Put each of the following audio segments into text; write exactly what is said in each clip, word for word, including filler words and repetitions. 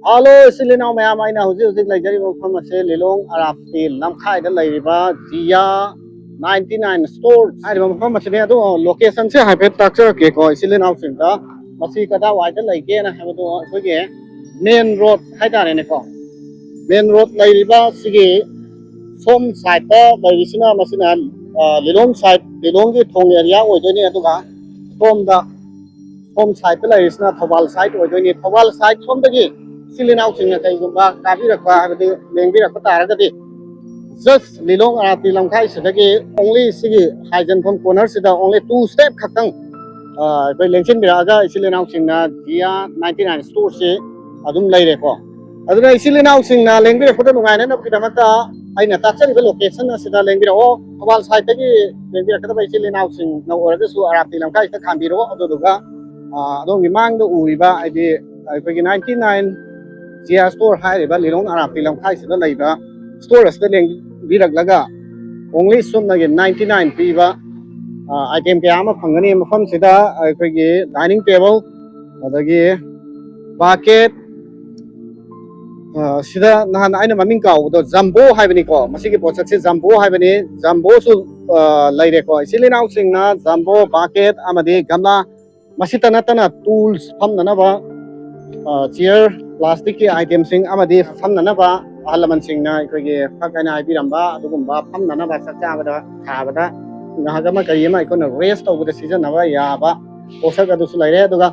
Hello, ꯏꯆꯤꯜ ꯏꯅꯥꯎ ꯃꯌꯥꯝ, ꯑꯩꯅ ꯍꯧꯖꯤꯛ ꯍꯧꯖꯤꯛ ꯂꯩꯖꯔꯤꯕ ꯃꯐꯝ ꯑꯁꯦ ꯂꯤꯂꯣꯡ ꯑꯔꯥꯞꯄꯤ ꯂꯝꯈꯥꯏꯗ ꯂꯩꯔꯤꯕ ꯖꯤꯌꯥ ꯅꯥꯏꯟꯇꯤ ꯅꯥꯏꯟ ꯁ꯭ꯇꯣꯔ ꯍꯥꯏꯔꯤꯕ ꯃꯐꯝ ꯑꯁꯤꯅꯤ꯫ ꯑꯗꯣ ꯂꯣꯀꯦꯁꯟꯁꯦ ꯍꯥꯏꯐꯦꯠ ꯇꯥꯛꯆꯔꯛꯀꯦꯀꯣ ꯏꯆꯤꯜ ꯏꯅꯥꯎꯁꯤꯡꯗ꯫ ꯃꯁꯤ ꯀꯗꯥꯏꯋꯥꯏꯗ ꯂꯩꯒꯦꯅ ꯍꯥꯏꯕꯗꯣ ꯑꯩꯈꯣꯏꯒꯤ ꯃꯦꯟ ꯔꯣꯗ ꯍꯥꯏꯇꯥꯔꯦꯅꯦꯀꯣ, ꯃꯦꯟ ꯔꯣꯗ ꯂꯩꯔꯤꯕ ꯁꯤꯒꯤ ꯁꯣꯝ ꯁꯥꯏꯠꯇ ꯂꯩꯔꯤꯁꯤꯅ, ꯃꯁꯤꯅ ꯑ, ꯂꯤꯂꯣꯡ ꯁꯥꯏꯠ, ꯂꯤꯂꯣꯡꯒꯤ ꯊꯣꯡ ꯑꯦꯔꯤꯌꯥ ꯑꯣꯏꯗꯣꯏꯅꯤ꯫ ꯑꯗꯨꯒ ꯁꯣꯝꯗ, ꯁꯣꯝ ꯁꯥꯏꯠꯇ ꯂꯩꯔꯤꯁꯤꯅ ꯊꯧꯕꯥꯜ ꯁꯥꯏꯠ ꯑꯣꯏꯗꯣꯏꯅꯤ꯫ ꯊꯧꯕꯥꯜ ꯁꯥꯏꯠ ꯁꯣꯝꯗꯒꯤ ꯏꯆꯤꯜ ꯏꯅꯥꯎꯁꯤꯡꯅ ꯀꯩꯒꯨꯝꯕ ꯀꯥꯕꯤꯔꯛꯄ ꯍꯥꯏꯕꯗꯤ ꯂꯦꯡꯕꯤꯔꯛꯄ ꯇꯥꯔꯒꯗꯤ, ꯖꯁ ꯂꯤꯂꯣꯡ ꯑꯔꯥꯞꯄꯤ ꯂꯝꯈꯥꯏꯁꯤꯗꯒꯤ ꯑꯣꯡꯂꯤ ꯁꯤꯒꯤ ꯍꯥꯏꯖꯟꯐꯝ ꯀꯣꯔꯅꯔꯁꯤꯗ ꯑꯣꯡꯂꯤ ꯇꯨ ꯁ꯭ꯇꯦꯞ ꯈꯛꯇꯪ ꯑ, ꯑꯩꯈꯣꯏ ꯂꯦꯡꯁꯤꯟꯕꯤꯔꯛꯑꯒ ꯏꯆꯤꯜ ꯏꯅꯥꯎꯁꯤꯡꯅ ꯖꯤꯌꯥ ꯅꯥꯏꯟꯇꯤ ꯅꯥꯏꯟ ꯁ꯭ꯇꯣꯔꯁꯤ ꯑꯗꯨꯝ ꯂꯩꯔꯦꯀꯣ꯫ ꯑꯗꯨꯅ ꯏꯆꯤꯜ ꯏꯅꯥꯎꯁꯤꯡꯅ ꯂꯦꯡꯕꯤꯔꯛꯄꯗ ꯅꯨꯡꯉꯥꯏꯅꯅꯕꯒꯤꯗꯃꯛꯇ ꯑꯩꯅ ꯇꯥꯛꯆꯔꯤꯕ ꯂꯣꯀꯦꯁꯟ ꯑꯁꯤꯗ ꯂꯦꯡꯕꯤꯔꯛꯑꯣ꯫ ꯊꯧꯕꯥꯜ ꯁꯥꯏꯠꯇꯒꯤ ꯂꯦꯡꯕꯤꯔꯛꯀꯗꯕ ꯏꯆꯤꯜ ꯏꯅꯥꯎꯁꯤꯡꯅ ꯑꯣꯏꯔꯒꯁꯨ ꯑꯔꯥꯞꯄꯤ ꯂꯝꯈꯥꯏꯁꯤꯗ ꯈꯥꯝꯕꯤꯔꯛꯑꯣ꯫ ꯑꯗꯨꯗꯨꯒ ꯑ, ꯑꯗꯣꯝꯒꯤ ꯃꯥꯡꯗ ꯎꯔꯤꯕ, ꯍꯥꯏꯗꯤ ꯑꯩꯈꯣꯏꯒꯤ ꯅꯥꯏꯟꯇꯤ ꯅꯥꯏꯟ ꯖꯤꯌꯥ ꯁ꯭ꯇꯣꯔ ꯍꯥꯏꯔꯤꯕ ꯂꯤꯂꯣꯡ ꯑꯔꯥꯞꯄꯤ ꯂꯝꯈꯥꯏꯁꯤꯗ ꯂꯩꯕ ꯁ꯭ꯇꯣꯔ ꯑꯁꯤꯗ ꯂꯦꯡꯕꯤꯔꯛꯂꯒ ꯑꯣꯡꯂꯤ ꯁꯨꯞꯅꯒꯤ ꯅꯥꯏꯟꯇꯤ ꯅꯥꯏꯟ ꯄꯤꯕ ꯑꯥꯏꯇꯦꯝ ꯀꯌꯥ ꯑꯃ ꯐꯪꯒꯅꯤ꯫ ꯃꯐꯝꯁꯤꯗ ꯑꯩꯈꯣꯏꯒꯤ ꯗꯥꯏꯅꯤꯡ ꯇꯦꯕꯜ, ꯑꯗꯒꯤ ꯕꯥꯀꯦꯠ, ꯁꯤꯗ ꯅꯍꯥꯟ ꯑꯩꯅ ꯃꯃꯤꯡ ꯀꯥꯎꯕꯗꯣ ꯖꯝꯕꯣ ꯍꯥꯏꯕꯅꯤꯀꯣ, ꯃꯁꯤꯒꯤ ꯄꯣꯠꯁꯛꯁꯦ ꯖꯝꯕꯣ ꯍꯥꯏꯕꯅꯤ꯫ ꯖꯝꯕꯣꯁꯨ ꯂꯩꯔꯦꯀꯣ꯫ ꯏꯆꯤꯜ ꯏꯅꯥꯎꯁꯤꯡꯅ ꯖꯝꯕꯣ, ꯕꯥꯀꯦꯠ ꯑꯃꯗꯤ ꯒꯝꯂꯥ, ꯃꯁꯤꯇ ꯅꯠꯇꯅ ꯇꯨꯜꯁ ꯐꯝꯅꯅꯕ ꯆꯤꯌꯔ, ꯄ꯭ꯂꯥꯁꯇꯤꯛꯀꯤ ꯑꯥꯏꯇꯦꯝꯁꯤꯡ ꯑꯃꯗꯤ ꯐꯝꯅꯅꯕ ꯑꯍꯜ ꯂꯃꯟꯁꯤꯡꯅ ꯑꯩꯈꯣꯏꯒꯤ ꯐꯛ ꯍꯥꯏꯅ ꯍꯥꯏꯕꯤꯔꯝꯕ ꯑꯗꯨꯒꯨꯝꯕ ꯐꯝꯅꯅꯕ, ꯆꯥꯛ ꯆꯥꯕꯗ ꯊꯥꯕꯗ ꯉꯥꯏꯍꯥꯛ ꯑꯃ ꯀꯔꯤ ꯑꯃ ꯑꯩꯈꯣꯏꯅ ꯔꯦꯁ ꯇꯧꯕꯗ ꯁꯤꯖꯤꯟꯅꯕ ꯌꯥꯕ ꯄꯣꯠꯁꯛ ꯑꯗꯨꯁꯨ ꯂꯩꯔꯦ꯫ ꯑꯗꯨꯒ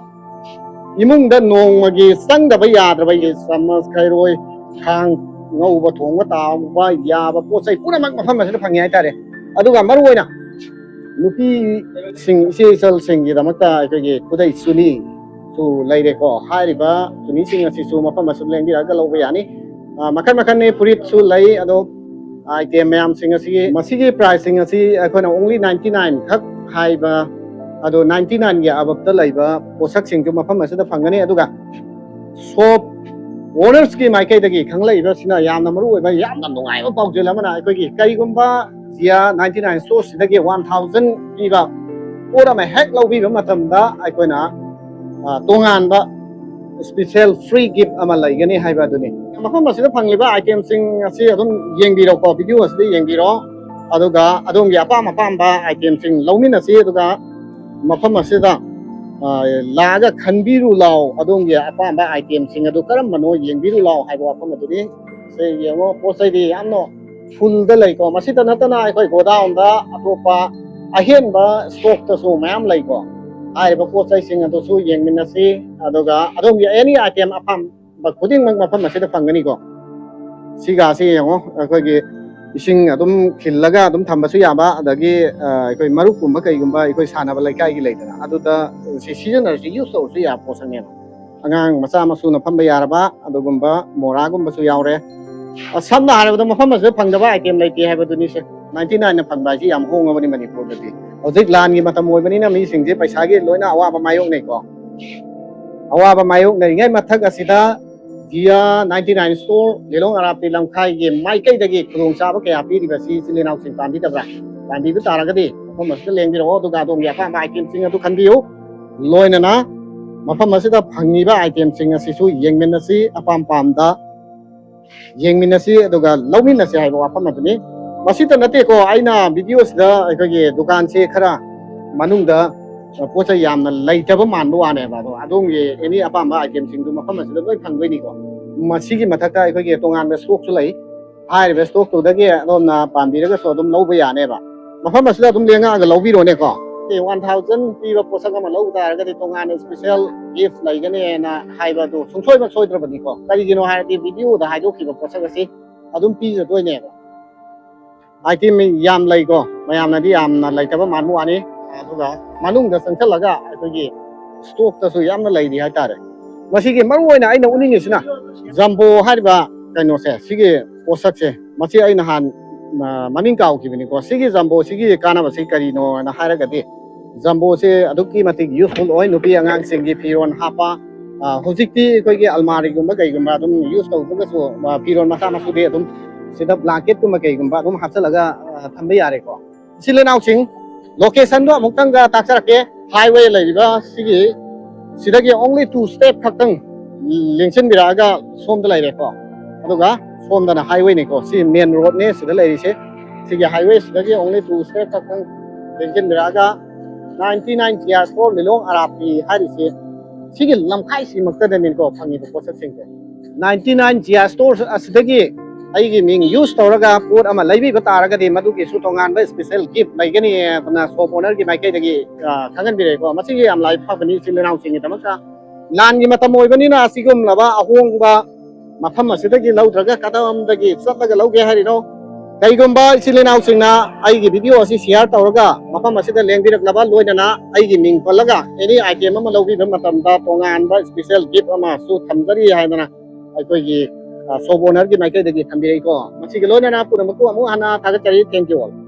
ꯏꯃꯨꯡꯗ ꯅꯣꯡꯃꯒꯤ ꯆꯪꯗꯕ ꯌꯥꯗ꯭ꯔꯕ ꯑꯩꯒꯤ ꯆꯥꯃꯁ, ꯈꯩꯔꯣꯏ, ꯈꯥꯡ, ꯉꯧꯕ ꯊꯣꯡꯕ ꯇꯥꯎꯕ ꯌꯥꯕ ꯄꯣꯠ ꯆꯩ ꯄꯨꯝꯅꯃꯛ ꯃꯐꯝ ꯑꯁꯤꯗ ꯐꯪꯉꯤ ꯍꯥꯏꯇꯥꯔꯦ꯫ ꯑꯗꯨꯒ ꯃꯔꯨꯑꯣꯏꯅ ꯅꯨꯄꯤꯁꯤꯡ, ꯏꯆꯦ ꯏꯆꯜꯁꯤꯡꯒꯤꯗꯃꯛꯇ ꯑꯩꯈꯣꯏꯒꯤ ꯈꯨꯗꯩ ꯆꯨꯅꯤꯁꯨ ꯂꯩꯔꯦꯀꯣ꯫ ꯍꯥꯏꯔꯤꯕ ꯆꯨꯅꯤꯁꯤꯡ ꯑꯁꯤꯁꯨ ꯃꯐꯝ ꯑꯁꯤꯗ ꯂꯦꯡꯕꯤꯔꯛꯑꯒ ꯂꯧꯕ ꯌꯥꯅꯤ꯫ ꯑ, ꯃꯈꯜ ꯃꯈꯜꯅꯤ, ꯐꯨꯔꯤꯠꯁꯨ ꯂꯩ꯫ ꯑꯗꯣ ꯑꯥꯏꯇꯦꯝ ꯃꯌꯥꯝꯁꯤꯡ ꯑꯁꯤꯒꯤ, ꯃꯁꯤꯒꯤ ꯄ꯭ꯔꯥꯏꯁꯁꯤꯡ ꯑꯁꯤ ꯑꯩꯈꯣꯏꯅ ꯑꯣꯡꯂꯤ ꯅꯥꯏꯟꯇꯤ ꯅꯥꯏꯟ ꯈꯛ ꯍꯥꯏꯕ, ꯑꯗꯣ ꯅꯥꯏꯟꯇꯤ ꯅꯥꯏꯟꯒꯤ ꯑꯕꯞꯇ ꯂꯩꯕ ꯄꯣꯠꯁꯛꯁꯤꯡꯁꯨ ꯃꯐꯝ ꯑꯁꯤꯗ ꯐꯪꯒꯅꯤ꯫ ꯑꯗꯨꯒ ꯁꯣꯞ ꯑꯣꯅꯔꯁꯀꯤ ꯃꯥꯏꯀꯩꯗꯒꯤ ꯈꯪꯂꯛꯏꯕꯁꯤꯅ ꯌꯥꯝꯅ ꯃꯔꯨ ꯑꯣꯏꯕ, ꯌꯥꯝꯅ ꯅꯨꯡꯉꯥꯏꯕ ꯄꯥꯎꯖꯦꯜ ꯑꯃꯅ, ꯑꯩꯈꯣꯏꯒꯤ ꯀꯔꯤꯒꯨꯝꯕ ꯖꯤꯌꯥ ꯅꯥꯏꯟꯇꯤ ꯅꯥꯏꯟ ꯁ꯭ꯇꯣꯔꯁꯤꯗꯒꯤ ꯋꯥꯟ ꯊꯥꯎꯖꯟ ꯄꯤꯕ ꯄꯣꯠ ꯑꯃ ꯍꯦꯛ ꯂꯧꯕꯤꯕ ꯃꯇꯝꯗ ꯑꯩꯈꯣꯏꯅ, ꯑ, ꯇꯣꯉꯥꯟꯕ special free gift ꯑꯃ ꯂꯩꯒꯅꯤ ꯍꯥꯏꯕ ꯑꯗꯨꯅꯤ꯫ ꯃꯐꯝ ꯑꯁꯤꯗ ꯐꯪꯂꯤꯕ item ꯁꯤꯡ ꯑꯁꯤ ꯑꯗꯨꯝ ꯌꯦꯡꯕꯤꯔꯣꯀꯣ, video ꯑꯁꯤꯗ ꯌꯦꯡꯕꯤꯔꯣ꯫ ꯑꯗꯨꯒ ꯑꯗꯣꯝꯒꯤ ꯑꯄꯥꯝ ꯑꯄꯥꯝꯕ item ꯁꯤꯡ ꯂꯧꯃꯤꯟꯅꯁꯤ꯫ ꯑꯗꯨꯒ ꯃꯐꯝ ꯑꯁꯤꯗ, ꯑ, ꯂꯥꯛꯑꯒ ꯈꯟꯕꯤꯔꯨ ꯂꯥꯎ, ꯑꯗꯣꯝꯒꯤ ꯑꯄꯥꯝꯕ item ꯁꯤꯡ ꯑꯗꯨ ꯀꯔꯝꯕꯅꯣ ꯌꯦꯡꯕꯤꯔꯨ ꯂꯥꯎ ꯍꯥꯏꯕ ꯋꯥꯐꯝ ꯑꯗꯨꯅꯤ꯫ ꯁꯦ ꯌꯦꯡꯉꯣ, ꯄꯣꯠ ꯆꯩꯗꯤ ꯌꯥꯝꯅ full ꯗ ꯂꯩꯀꯣ꯫ ꯃꯁꯤꯇ ꯅꯠꯇꯅ ꯑꯩꯈꯣꯏ godown ꯗ ꯑꯇꯣꯞꯄ ꯑꯍꯦꯟꯕ stock ꯇꯁꯨ ꯃꯌꯥꯝ ꯂꯩꯀꯣ꯫ ꯍꯥꯏꯔꯤꯕ ꯄꯣꯠ ꯆꯩꯁꯤꯡ ꯑꯗꯨꯁꯨ ꯌꯦꯡꯃꯤꯟꯅꯁꯤ꯫ ꯑꯗꯨꯒ ꯑꯗꯣꯝꯒꯤ any item ꯑꯄꯥꯝꯕ ꯈꯨꯗꯤꯡꯃꯛ ꯃꯐꯝ ꯑꯁꯤꯗ ꯐꯪꯒꯅꯤꯀꯣ꯫ ꯁꯤꯒꯥꯁꯤ ꯌꯦꯡꯉꯣ, ꯑꯩꯈꯣꯏꯒꯤ ꯏꯁꯤꯡ ꯑꯗꯨꯝ ꯈꯤꯜꯂꯒ ꯑꯗꯨꯝ ꯊꯝꯕꯁꯨ ꯌꯥꯕ, ꯑꯗꯒꯤ, ꯑ, ꯑꯩꯈꯣꯏ ꯃꯔꯨꯞꯀꯨꯝꯕ ꯀꯩꯒꯨꯝꯕ ꯑꯩꯈꯣꯏ ꯁꯥꯟꯅꯕ ꯂꯩꯀꯥꯏꯒꯤ ꯂꯩꯗꯅ, ꯑꯗꯨꯗ ꯁꯤ ꯁꯤꯖꯤꯟꯅꯔꯁꯨ, use ꯇꯧꯔꯁꯨ ꯌꯥꯕ ꯄꯣꯠꯁꯛꯅꯦꯕ꯫ ꯑꯉꯥꯡ ꯃꯆꯥ ꯃꯁꯨꯅ ꯐꯝꯕ ꯌꯥꯔꯕ ꯑꯗꯨꯒꯨꯝꯕ ꯃꯣꯔꯥꯒꯨꯝꯕꯁꯨ ꯌꯥꯎꯔꯦ꯫ ꯑ, ꯁꯝꯅ ꯍꯥꯏꯔꯕꯗ, ꯃꯐꯝ ꯑꯁꯤꯗ ꯐꯪꯗꯕ item ꯂꯩꯇꯦ ꯍꯥꯏꯕꯗꯨꯅꯤ ꯁꯦ꯫ Ninety nine ꯅ ꯐꯪꯕ ꯍꯥꯏꯁꯤ ꯌꯥꯝ ꯍꯣꯡꯉꯕꯅꯤ ꯃꯅꯤꯄꯨꯔꯗꯗꯤ꯫ ꯍꯧꯖꯤꯛ ꯂꯥꯟꯒꯤ ꯃꯇꯝ ꯑꯣꯏꯕꯅꯤꯅ ꯃꯤꯁꯤꯡꯁꯦ ꯄꯩꯁꯥꯒꯤ ꯂꯣꯏꯅ ꯑꯋꯥꯕ ꯃꯥꯌꯣꯛꯅꯩꯀꯣ꯫ ꯑꯋꯥꯕ ꯃꯥꯌꯣꯛꯅꯔꯤꯉꯩ ꯃꯊꯛ ꯑꯁꯤꯗ Jia ninety nine store, ꯂꯤꯂꯣꯡ ꯑꯔꯥꯞꯄꯤ ꯂꯝꯈꯥꯏꯒꯤ ꯃꯥꯏꯀꯩꯗꯒꯤ ꯈꯨꯗꯣꯡꯆꯥꯕ ꯀꯌꯥ ꯄꯤꯔꯤꯕꯁꯤ ꯏꯆꯤꯜ ꯏꯅꯥꯎꯁꯤꯡ ꯄꯥꯝꯕꯤꯗꯕ꯭ꯔꯥ? ꯄꯥꯝꯕꯤꯕ ꯇꯥꯔꯒꯗꯤ ꯃꯐꯝ ꯑꯁꯤꯗ ꯂꯦꯡꯕꯤꯔꯛꯑꯣ, ꯑꯗꯨꯒ ꯑꯗꯣꯝꯒꯤ ꯑꯄꯥꯝꯕ item ꯁꯤꯡ ꯑꯗꯨ ꯈꯟꯕꯤꯌꯨ꯫ ꯂꯣꯏꯅꯅ ꯃꯐꯝ ꯑꯁꯤꯗ ꯐꯪꯉꯤꯕ item ꯁꯤꯡ ꯑꯁꯤꯁꯨ ꯌꯦꯡꯃꯤꯟꯅꯁꯤ, ꯑꯄꯥꯝ ꯄꯥꯝꯗ ꯌꯦꯡꯃꯤꯟꯅꯁꯤ, ꯑꯗꯨꯒ ꯂꯧꯃꯤꯟꯅꯁꯤ ꯍꯥꯏꯕ ꯋꯥꯐꯝ ꯑꯗꯨꯅꯤ꯫ ꯃꯁꯤꯇ ꯅꯠꯇꯦꯀꯣ, ꯑꯩꯅ video ꯁꯤꯗ ꯑꯩꯈꯣꯏꯒꯤ ꯗꯨꯀꯥꯟꯁꯦ ꯈꯔ ꯃꯅꯨꯡꯗ ꯄꯣꯠ ꯆꯩ ꯌꯥꯝꯅ ꯂꯩꯇꯕ ꯃꯥꯟꯕ ꯋꯥꯅꯦꯕ, ꯑꯗꯣ ꯑꯗꯣꯝꯒꯤ any ꯑꯄꯥꯝꯕ item ꯁꯤꯡꯗꯨ ꯃꯐꯝ ꯑꯁꯤꯗ ꯂꯣꯏ ꯐꯪꯗꯣꯏꯅꯤꯀꯣ꯫ ꯃꯁꯤꯒꯤ ꯃꯊꯛꯇ ꯑꯩꯈꯣꯏꯒꯤ ꯇꯣꯉꯥꯟꯕ stock ꯁꯨ ꯂꯩ꯫ ꯍꯥꯏꯔꯤꯕ stock ꯇꯨꯗꯒꯤ ꯑꯗꯣꯝꯅ ꯄꯥꯝꯕꯤꯔꯒꯁꯨ ꯑꯗꯨꯝ ꯂꯧꯕ ꯌꯥꯅꯦꯕ꯫ ꯃꯐꯝ ꯑꯁꯤꯗ ꯑꯗꯨꯝ ꯂꯦꯡꯉꯛꯑꯒ ꯂꯧꯕꯤꯔꯣꯅꯦꯀꯣ꯫ ꯑꯦ, one thousand ꯄꯤꯕ ꯄꯣꯠꯁꯛ ꯑꯃ ꯂꯧꯕ ꯇꯥꯔꯒꯗꯤ ꯇꯣꯉꯥꯟꯅ special gift ꯂꯩꯒꯅꯤꯅ ꯍꯥꯏꯕ ꯑꯗꯨ ꯁꯨꯡꯁꯣꯏ ꯁꯣꯏꯗ꯭ꯔꯕꯅꯤꯀꯣ꯫ ꯀꯔꯤꯒꯤꯅꯣ ꯍꯥꯏꯔꯗꯤ video ꯗ ꯍꯥꯏꯗꯣꯛꯈꯤꯕ ꯄꯣꯠꯁꯛ ꯑꯁꯤ ꯑꯗꯨꯝ ꯄꯤꯖꯗꯣꯏꯅꯦꯕ꯫ Item ꯌꯥꯝ ꯂꯩꯀꯣ, ꯃꯌꯥꯝꯅꯗꯤ ꯌꯥꯝꯅ ꯂꯩꯇꯕ ꯃꯥꯟꯕ ꯋꯥꯅꯤ꯫ ꯑꯗꯨꯒ ꯃꯅꯨꯡꯗ ꯆꯪꯁꯜꯂꯒ ꯑꯩꯈꯣꯏꯒꯤ stock ꯇꯁꯨ ꯌꯥꯝꯅ ꯂꯩꯔꯤ ꯍꯥꯏꯇꯥꯔꯦ꯫ ꯃꯁꯤꯒꯤ ꯃꯔꯨ ꯑꯣꯏꯅ ꯑꯩꯅ ꯎꯠꯅꯤꯡꯉꯤꯁꯤꯅ Jumbo ꯍꯥꯏꯔꯤꯕ ꯀꯩꯅꯣꯁꯦ, ꯁꯤꯒꯤ ꯄꯣꯠꯁꯛꯁꯦ, ꯃꯁꯤ ꯑꯩ ꯅꯍꯥꯟ, ꯑ, ꯃꯃꯤꯡ ꯀꯥꯎꯈꯤꯕꯅꯤꯀꯣ꯫ ꯁꯤꯒꯤ Jumbo ꯁꯤꯒꯤ ꯀꯥꯟꯅꯕꯁꯤ ꯀꯔꯤꯅꯣꯅ ꯍꯥꯏꯔꯒꯗꯤ, Jumbo ꯁꯦ ꯑꯗꯨꯛꯀꯤ ꯃꯇꯤꯛ useful ꯑꯣꯏ ꯅꯨꯄꯤ ꯑꯉꯥꯡꯁꯤꯡꯒꯤ ꯐꯤꯔꯣꯜ ꯍꯥꯞꯄ꯫ ꯑ, ꯍꯧꯖꯤꯛꯇꯤ ꯑꯩꯈꯣꯏꯒꯤ ꯑꯜꯃꯥꯔꯤꯒꯨꯝꯕ ꯀꯩꯒꯨꯝꯕ ꯑꯗꯨꯝ use ꯇꯧꯗ꯭ꯔꯒꯁꯨ, ꯑ, ꯐꯤꯔꯣꯜ ꯃꯆꯥ ꯃꯁꯨꯗꯤ ꯑꯗꯨꯝ ꯁꯤꯗ blanket ꯀꯨꯝꯕ ꯀꯩꯒꯨꯝꯕ ꯑꯗꯨꯝ ꯍꯥꯞꯆꯤꯜꯂꯒ, ꯑ, ꯊꯝꯕ ꯌꯥꯔꯦꯀꯣ꯫ ꯏꯆꯤꯜ ꯏꯅꯥꯎꯁꯤꯡ, location ꯗꯣ ꯑꯃꯨꯛꯇꯪꯒ ꯇꯥꯛꯆꯔꯛꯀꯦ꯫ Highway ꯂꯩꯔꯤꯕ ꯁꯤꯒꯤ ꯁꯤꯗꯒꯤ only two step ꯈꯛꯇꯪ ꯂꯦꯡꯁꯤꯟꯕꯤꯔꯛꯑꯒ ꯁꯣꯝꯗ ꯂꯩꯔꯦꯀꯣ꯫ ꯑꯗꯨꯒ ꯁꯣꯝꯗꯅ highwayꯅꯤꯀꯣ, ꯁꯤ main roadꯅꯦ ꯁꯤꯗ ꯂꯩꯔꯤꯁꯦ꯫ ꯁꯤꯒꯤ highway ꯁꯤꯗꯒꯤ only two step ꯈꯛꯇꯪ ꯂꯦꯡꯁꯤꯟꯕꯤꯔꯛꯑꯒ ninety nine Jia Store ꯂꯤꯂꯣꯡ ꯑꯔꯥꯞꯄꯤ ꯍꯥꯏꯔꯤꯁꯦ ꯁꯤꯒꯤ ꯂꯝꯈꯥꯏꯁꯤꯃꯛꯇꯗꯅꯤꯀꯣ ꯐꯪꯉꯤꯕ ꯄꯣꯠꯁꯛꯁꯤꯡꯁꯦ꯫ ninety nine Jia Store ꯑꯁꯤꯗꯒꯤ ꯑꯩꯒꯤ ꯃꯤꯡ use ꯇꯧꯔꯒ ꯄꯣꯠ ꯑꯃ ꯂꯩꯕꯤꯕ ꯇꯥꯔꯒꯗꯤ ꯃꯗꯨꯒꯤꯁꯨ ꯇꯣꯉꯥꯟꯕ special gift ꯂꯩꯒꯅꯤ ꯍꯥꯏꯗꯅ shop ownerꯒꯤ ꯃꯥꯏꯀꯩꯗꯒꯤ, ꯑ, ꯈꯪꯍꯟꯕꯤꯔꯛꯑꯦꯀꯣ꯫ ꯃꯁꯤꯒꯤ ꯌꯥꯝ ꯂꯥꯏꯕꯛ ꯐꯕꯅꯤ ꯏꯆꯤꯜ ꯏꯅꯥꯎꯁꯤꯡꯒꯤꯗꯃꯛꯇ꯫ ꯂꯥꯟꯒꯤ ꯃꯇꯝ ꯑꯣꯏꯕꯅꯤꯅ ꯑꯁꯤꯒꯨꯝꯂꯕ ꯑꯍꯣꯡꯕ ꯃꯐꯝ ꯑꯁꯤꯗꯒꯤ ꯂꯧꯗ꯭ꯔꯒ ꯀꯗꯥꯏꯗꯒꯤ ꯆꯠꯂꯒ ꯂꯧꯒꯦ ꯍꯥꯏꯔꯤꯅꯣ? ꯀꯩꯒꯨꯝꯕ ꯏꯆꯤꯜ ꯏꯅꯥꯎꯁꯤꯡꯅ ꯑꯩꯒꯤ video ꯑꯁꯤ share ꯇꯧꯔꯒ ꯃꯐꯝ ꯑꯁꯤꯗ ꯂꯦꯡꯕꯤꯔꯛꯂꯕ ꯂꯣꯏꯅꯅ ꯑꯩꯒꯤ ꯃꯤꯡ ꯄꯜꯂꯒ any item ꯑꯃ ꯂꯧꯕꯤꯕ ꯃꯇꯝꯗ ꯇꯣꯉꯥꯟꯕ special gift ꯑꯃꯁꯨ ꯊꯝꯖꯔꯤ ꯍꯥꯏꯗꯅ ꯑꯩꯈꯣꯏꯒꯤ, ꯑ, shop ownerꯒꯤ ꯃꯥꯏꯀꯩꯗꯒꯤ ꯊꯝꯕꯤꯔꯛꯏꯀꯣ꯫ ꯃꯁꯤꯒꯤ ꯂꯣꯏꯅꯅ ꯄꯨꯝꯅꯃꯛꯄꯨ ꯑꯃꯨꯛ ꯍꯟꯅ ꯊꯥꯒꯠꯆꯔꯤ꯫ Thank you all꯫